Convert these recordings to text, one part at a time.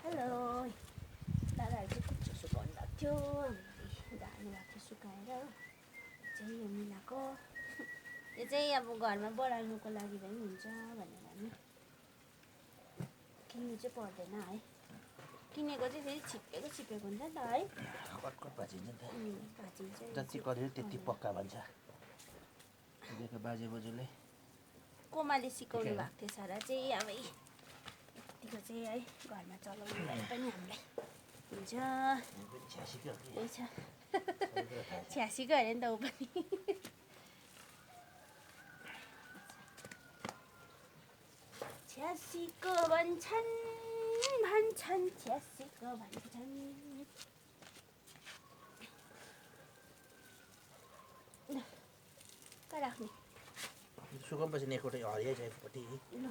Hello दादाहरू चाहिँ कुच्चो सुकाउनु भएको थियो हामीले झार्नु भएको थियो सुकाएर चाहिँ यो मिलाएको यो चाहिँ अब घरमा बढाल्नुको लागि पनि हुन्छ भनेर नि किन्नु चाहिँ पर्दैन है किनेको चाहिँ फेरि छिप्पेको हुन्छ नि त है कटकट भाँचिन्छ नि त भाँचिन्छ जति कऱ्यो त्यति पक्का भन्छ दिएको बाजे बोजूले कोमाले सिकाउनु भएको थियो सारा चाहिँ अब यतिको चाहिँ है घरमा चलाउनु लागि पनि हामीलाई हुन्छ त्यही छ 86को अरे नि त ऊ पनि 86को भन्छन् 86को भन्छन् कहाँ राख्ने सुकाउपछि नेकोटै हरिया छ एकपट्टि ल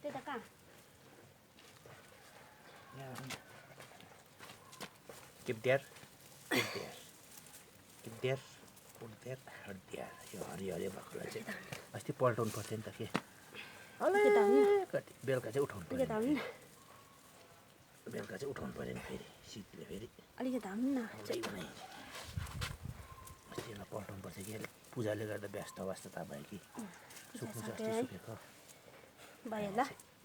त्यता कहाँ Keep there. हरिया यो हरिया भएकोलाई चाहिँ अस्ति पल्टाउनु पर्थ्यो नि त के कति बेलुका चाहिँ उठाउनु पर्यो बेलुका चाहिँ उठाउनु पर्यो नि फेरि शीतले फेरि अलिकति हाल्नु न अस्ति यसलाई पल्टाउनु पर्छ कि पूजाले गर्दा व्यस्तता भयो कि सुक्नु चाहिँ अस्ति सुकेको भयो ल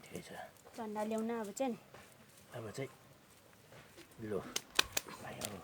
ठिकै छ चन्दा ल्याउन अब चाहिँ लो भयो